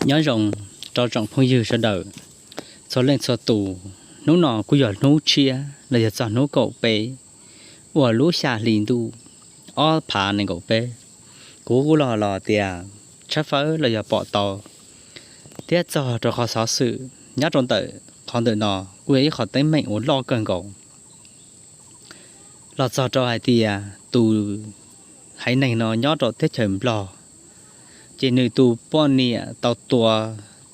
Nyob zoo rau tsoom phooj ywg sawv daws txhua leej txhua tus. Hnub no kuj yog hnub tshiab los yog txog hnub kaum peb uas lub xya hli ntuj ob phav nees nkaum peb. Kuv kuj los los tias tshawb fawb los yog pom tau thiab txog rau qhov xov xwm nyob rau ntawm qhov ntawm no kuj yog ib qhov teeb meem uas loj kawg nkaus los txog rau hais tias tus haiv neeg no nyob rau teb chaws Nplog, ces nws tus poj niam tau tua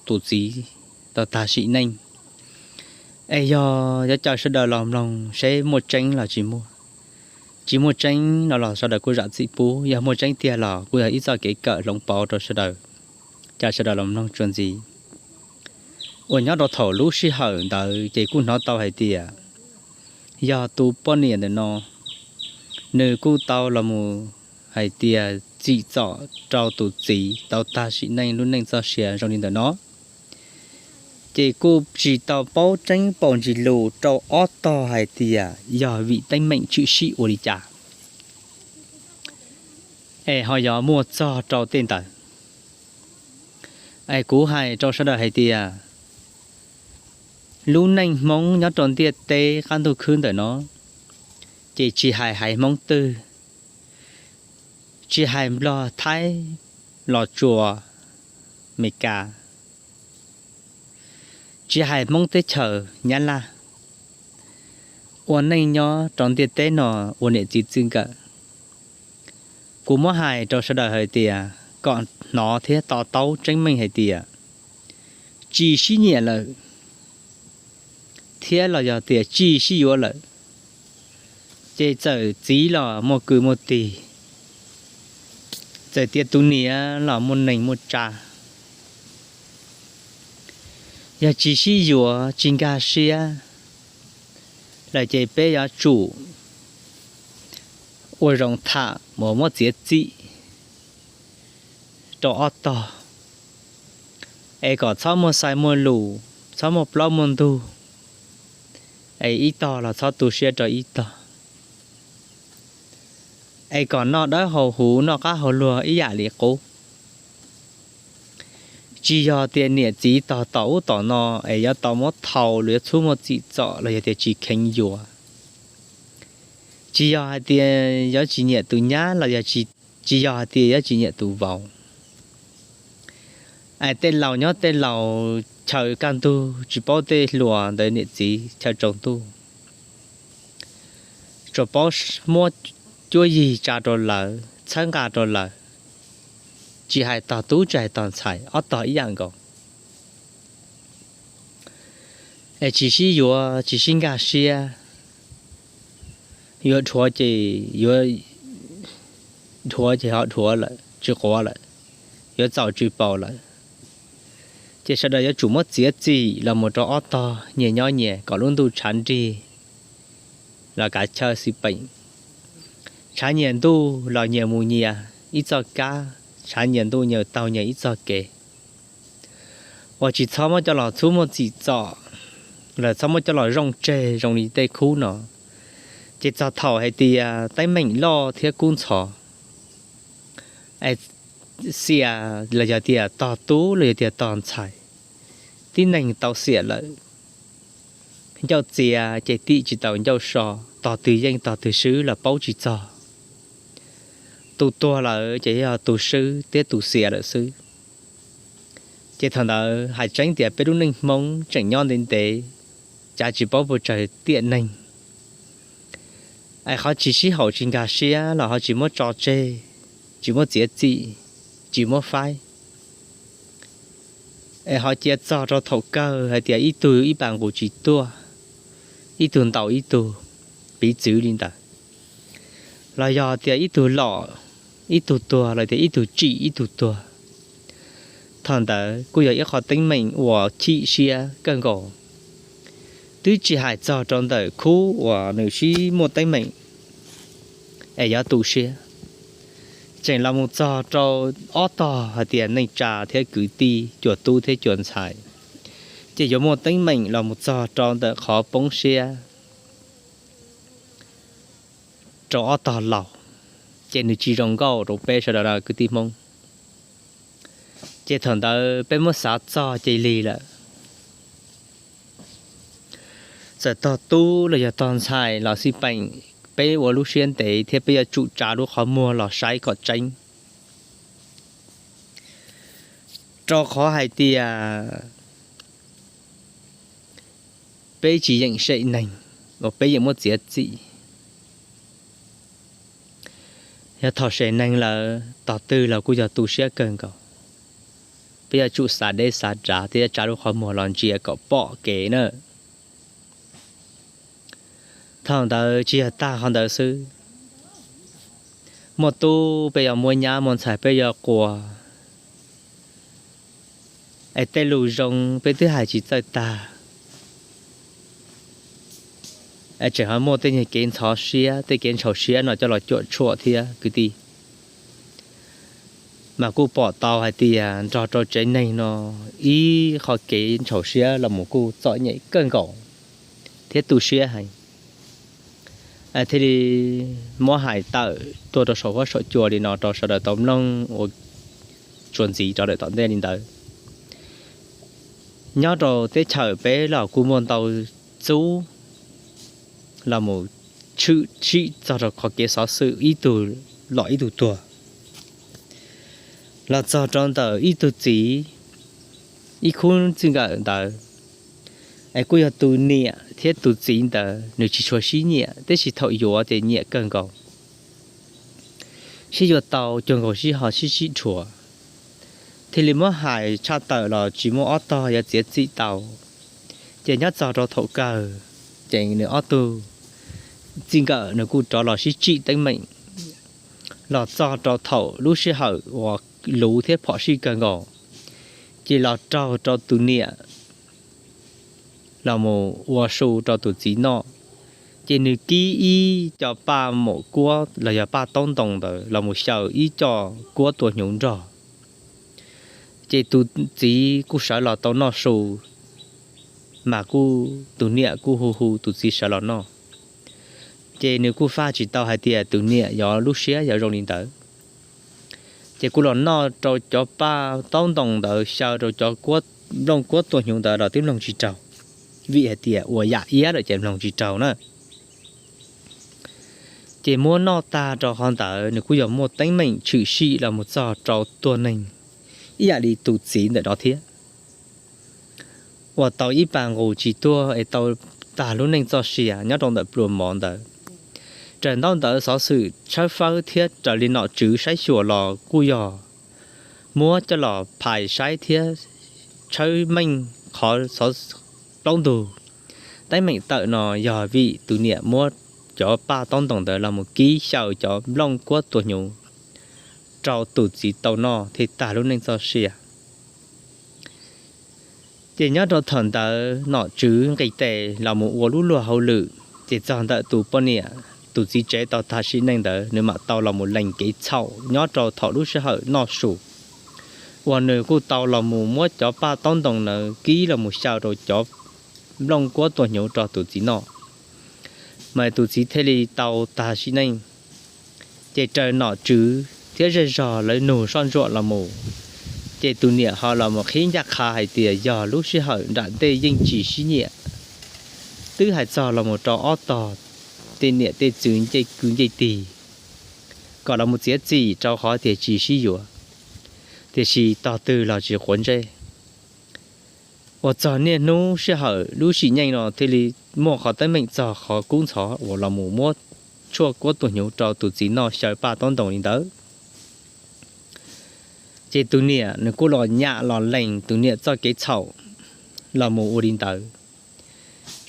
tus txiv tau tag sim neej. Es yog yuav caw sawv daws los mloog seb muaj tseeb los tsis muaj. Tsis muaj tseeb no los sawv daws kuj zam txim pub, yog muaj tseeb tiag los kuj yog ib txoj kev kawm hloov pauv rau sawv daws. Caw sawv daws los mloog txuas ntxiv. Uas nyob rau thaum lub sij hawm ntawd ces kuj hnov tau hais tias yog tus poj niam ntawm no nws kuj tau los mus hais tias tsim txom rau tus txiv tau tag sim neej lub neej txoj sia zoo li ntawm no, ces kuj tsis tau paub tseeb paus ntsis lus rau ob tog hais tias yog vim teeb meem tshwm sim ua li cas, es ho yuav muaj txog rau tej ntawd. Es kuv hais rau sawv daws hais tias lub neej Hmoob nyob rau ntiaj teb qab ntuj khwb ntawm no, ces tsis hais haiv Hmoob twg, tsis hais Nplog, Thaib, Los Tsuas, Mes Kas, tsis hais Hmoob teb chaws Nyab Laj, ua neej nyob rau ntiaj teb no ua niam txiv txij nkawm, kuv muab hais rau sawv daws hais tias kom hnov thiab to taub tseeb meej hais tias tsis sib nyiam lawm thiab los yog tias tsis sib yuav lawm, ces txawm txiv los muaj kwv muaj tij, txawm tias tus niam los muaj neej muaj tsa, yog tsis sib yuav tsis nkag siab lawm ces peb yuav tsum ua zoo tham uas muab txiav txim rau ob tog, es kom txhob muaj xaiv muaj lus, txhob muaj plaub muaj ntug, es ib tog los txhob tu siab rau ib tog, es kom noj dawb haus huv noj qab haus luag ib yam li qub. Tsis yog tias niam txiv tog tom ub tom no es yuav tau muab thau los yuav txhob muaj txim txom los yog tias tsis kheev yuav. Tsis yog hais tias yuav tsis nyiam tus nyab los yog tsis yog hais tias yuav tsis nyiam tus vauv. Es tej laus nyob tej laus chaw kaj ntug tsis paub tej hluas ntawd niam txiv chaw tsaus ntuj, tsuas paub muab cuab yig tsa rau lawv, txhawb nqa rau lawv, tsis hais tog tub tsis hais tog ntxhais ob tog ib yam nkaus. Es tsis sib yuav tsis sib nkag siab, yuav dhuav ces yuav dhuav ces ho dhuav lawm tsis quav lawm, yuav txaus tsis paus lawm, ces sawv daws yuav tsum muab txiav txim los mus rau ob tog nyias nyob nyias kom lub ntuj tshav nrig los kav chaw xij peem, tshav nyias ntuj los nyias mus nyias ib txoj kab, tshav nyias ntuj nyias taug nyias ib txoj kev, uas tsis txhob muab coj los txhob muaj txim txom, los txhob muab coj los zoo tseg zoo li tej khub no. Ces txog thaum hais tias teeb meem loj thiab kub ntxhov, es xiam los yog tias tog tub los yog tias tog ntxhais, tib neeg tau xiam lawm, ncauj txias ces tim tsis tau ncauj so, tog twg yeej tog twg swb los paub tsis txog. Tus tuag lawm ces yog tus swb thiab tus xiam lawm xwb. Ces thaum ntawd hais tseeb tias peb lub neej Hmoob tseem nyob ntev ntev, cav tsis paub puas tsawg tiam neeg, es qhov tsis sib haum tsis nkag siab los ho tsis muab tso tseg, tsis muab txiav txim, tsis muab faib, es ho cia txog rau thaum kawg hais tias ib tug ib pas nqus tsis tuaj, ib tug ntaus ib tug, piv txwv li ntawd, los yog tias ib tug lom ib tug tuag los tias ib tug tsim ib tug tuag, thaum ntawd kuj yog ib qho teeb meem uas chim siab kawg nkaus. Twb tsis hais txog rau ntawm khub uas nws sib muaj teeb meem es yuav tu siab, tseem los mus txog rau ob tog hais tias neej tsa thiab kwv tij, cua tub thiab cua ntxhais, ces yuav muaj teeb meem los mus txog rau ntawm qhov poob siab rau ob tog laus, ces nws tsis zoo nkauj rau peb sawv daws kwv tij Hmoob. Ces thaum ntawd peb muab xav txog ces lig lawm. Txawm tog tub los yog tog ntxhais los xij peem, peb ua lub siab ntev thiab peb yuav tsum tsa lub qhov muag los saib kom tseeb. Rau qhov hais tias peb tsis yeem sem neeg uas peb yeem muab txiav txim. Yog thaum sem neeg lawm, tog twg los kuj yog tu siab kawg nkaus. Peb yuav tsum xav deb xav dav thiab tsa lub qhov muag los ntsia kom pom kev na. Thaum ntawd tsis yog tag qhov ntawd xwb, muaj tub peb yuav muab nyab, muaj ntxhais peb yuav quas, es tej lus zoo peb twb hais tsis txawj tag, es tseem ho muaj tej nyuag kev ntxhov siab, tej kev ntxhov siab no coj los cuam tshuam thiab kwv tij. Mas kuj pom tau hais tias nrog rau tsev neeg no ib qho kev ntxhov siab los mus kuj txom nyem kawg nkaus thiab tu siab heev. Thiaj li muab hais tawm tuaj rau saum huab saum cua li no rau sawv daws tau mloog ua tsuas ntxiv rau lawm tom ntej li ntawd. Nyob rau teb chaws peb los kuj muaj ntau txub los mus tshwm sim txog rau qhov kev xov xwm ib tug los ib tug tuag, los txog rau ntawm ib tug txiv, ib khub txij nkawm ntawd, es kuj yog tus niam thiab tus txiv ntawd nws tsis tshua sib nyiam, tab sis thaum yuav ces nyiam kawg nkaus, sib yuav tau cuag nkaus sib ho sib sib dhuav, thiaj li muab hais tshaj tawm los tsis muaj ob tog yuav txiav txim tau. Ces nyob txog rau thaum kawg, ces nws ob tug txij nkawm nws kuj rov los sib tsim teeb meem, los txog rau thaum lub sij hawm uas luv thiab phom sij kawg nkaus, ces los raug rau tus niam los mus ua su rau tus txiv noj, ces nws kib ib co paj maum kuab los yog paj taub ntoo ntawd los mus xyaw ib co kuab tua hnyuv nrog. Ces tus txiv kuj sawv los tau noj su, mas kuj tus niam kuj hu hu tus txiv sawv los noj. Ces nws kuj faj tsis tau hais tias tus niam yuav lub siab yuav zoo li ntawd. Ces kuj los noj rau cov paj taub ntoo ntawd, xyaw rau cov nplooj kuab tua hnyuv ntawd los twb mloog tsis raug, vim hais tias ua yam iab lawm ces mloog tsis raug na. Ces muab noj tag rau qhov ntawd nws kuj yog muaj teeb meem tshwm sim los mus txog rau tuag neeg ib yam li tus txiv ntawm no thiab, uas tau ib pas nqus tsis tuag es tau tag lub neej txoj sia nyob rau ntawm pluas mov ntawd. Raws ntaub ntawv xov xwm tshawb fawb thiab raws li nom tswv saib xyuas los kuj yog muab coj los phais saib thiab tshawb meej qhov xov plaub ntug teeb meem tawm no yog vim tus niam muab cov paj taub ntoo ntawd los mus kib xyaw cov nplooj kuab tua hnyuv rau tus txiv tau noj thiaj tag lub neej txoj sia. Ces nyob rau thaum ntawd nom tswv nqis tes los mus ua lub luag hauj lwm, ces txog ntawm tus poj niam, tus txiv tsev tau tag sim neej ntawd nws mam tau los mus lees kev txhaum nyob rau thaum lub sij hawm noj su, uas nws kuj tau los mus muab cov paj taub ntoo ntawd kib los mus xyaw rau cov nplooj kuab tua hnyuv rau tus txiv noj, mas tus txiv thiaj li tau tag sim neej. Ces raws nom tswv thiab zej zog lawv nug soj ntsuam los mus, ces tus niam ho los mus qhib ncaj qha hais tias yog lub sij hawm nram ntej yeej tsis sib nyiam, twb hais txog los mus rau ob tog tej niam tej txwv ncej kwv ncej tig kom los mus txiav txim rau qhov tias tsis sib yuav, tiam sis tog twg los tsis quav ntsej. Uas txog niaj hnub sij hawm lub sim neej no thiaj li muaj qhov teeb meem txog qhov kub ntxhov uas los mus muab tshuaj kuab tua hnyuv rau tus txiv noj xyaw paj taub ntoo li ntawd. Ces tus niam nws kuj los nyam los lees tus niam txoj kev txhaum los mus ua li ntawd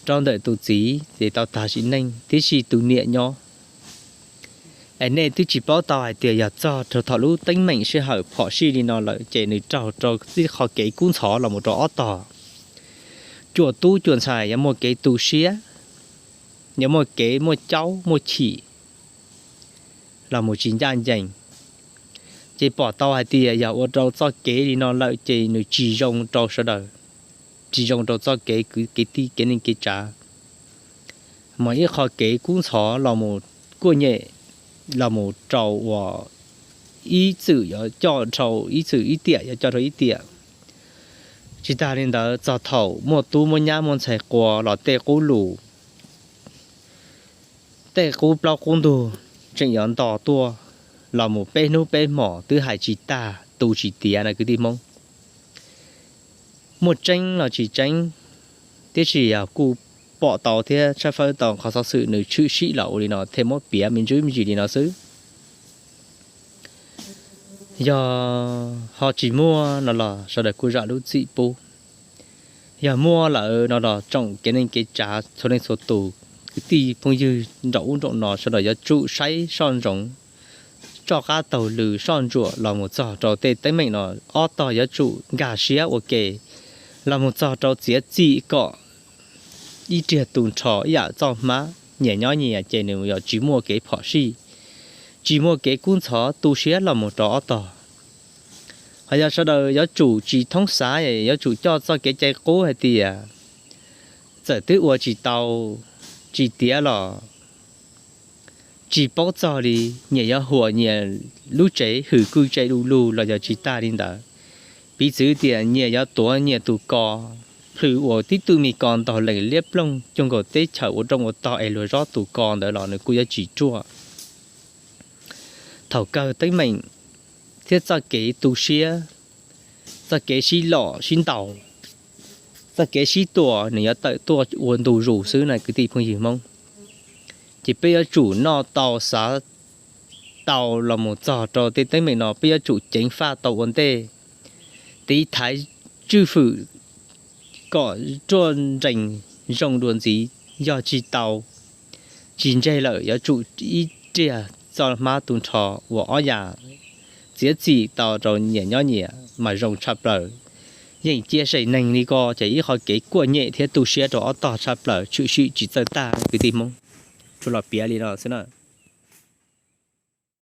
rau ntawm tus txiv ces tau tag sim neej, tiam sis tus niam nyob. Es nej twb tsis paub tau hais tias yog txog rau thaum lub teeb meem sij hawm phom sij li no lawm ces nws raug rau txij qhov kev kub ntxhov los mus rau ob tog. Cuam tub cuam ntxhais yuav muaj kev tu siab, yuav muaj kev muaj caub muaj chim los mus tsis ncaj ncees. Ces pom tau hais tias yog ua rau txoj kev li no lawm ces nws tsis zoo rau sawv daws, tsis zoo rau txoj kev kwv kev tij kev neej kev tsav, mas ib qho kev kub ntxhov los mus kuaj nyem los mus rau uas ib txwm yuav coj rau ib txwm, ib tiam yuav coj rau ib tiam. Tsis tas li ntawd, txog thaum muaj tub muaj nyab muaj ntxhais quas los tej qub lus, tej qub plaub qub ntug tseem yuav nto tuaj los mus peb hnub peb hmos twb hais tsis tag tu tsis tiav na kwv tij Hmoob. Muaj tseeb los tsis tseeb, tiam sis yog kuj pom tau thiab tshawb fawb tau qhov xov xwm nws tshwm sim los ua li no thiaj muab piav me ntsis me ntsis li no xwb. Yog ho tsis muaj no los sawv daws kuj zam lub txim pub. Yog muaj lawm no los tsoom kev neej kev tsav txhua leej txhua tus, kwv tij phooj ywg nraum ub nraum no sawv daws yuav tsum saib soj ntsoov, tso qab taug lw soj ntsuam los mus txog rau tej teeb meem no. Ob tog yuav tsum nkag siab ua ke los mus txog rau txiav txim kom ib riag tu nrho ib yam txoj hmab. Nyias nyob nyias ces nws yog tsis muaj kev phom sij, tsis muaj kev kub ntxhov tu siab los mus rau ob tog. Ho yog sawv daws yuav tsum tsis thoob xav, yuav tsum coj txoj kev cai qub hais tias txawm twb ua tsis tau tsis tiav los tsis paub txog li, nyias yuav huam nyias lub tsev hwm kwj tse du lug los yog tsis tas li ntawd. Piv txwv tias nyias yuav tuav nyias tus ko, plhws ua tib tug me ko ntaug lees liab ploog cuag nkaus teb chaws ua rooj ua tog es luag zob tus ko ntawd los nws kuj yuav tsis ruaj. Thaum kawg teeb meem thiab txoj kev tu siab, txoj kev sib lom sib ntaus, txoj kev sib tua nws yuav tawm tuaj ua ntu zus xwb na kwv tij phooj ywg Hmoob. Ces peb yuav tsum noj tau xav tau los mus txog rau tej teeb meem no peb yuav tsum ceev faj tau ua ntej, tiv thaiv tswj fwm kom ruaj nrees zoo dua ntxiv. Yog tsis tau, tsis ntseg lawm yuav tsum ib riag txoj hmab tu nrho ua ob yam, txiav txim tau rau nyias nyob nyias mas zoo tshaj plaws. Yeej cia saim neeg li ko ces ib qhov kev kuaj nyem thiab tu siab rau ob tog tshaj plaws tshwm sim tsis txawj tag kwv tij Hmoob. Tsuas los piav li no xwb na.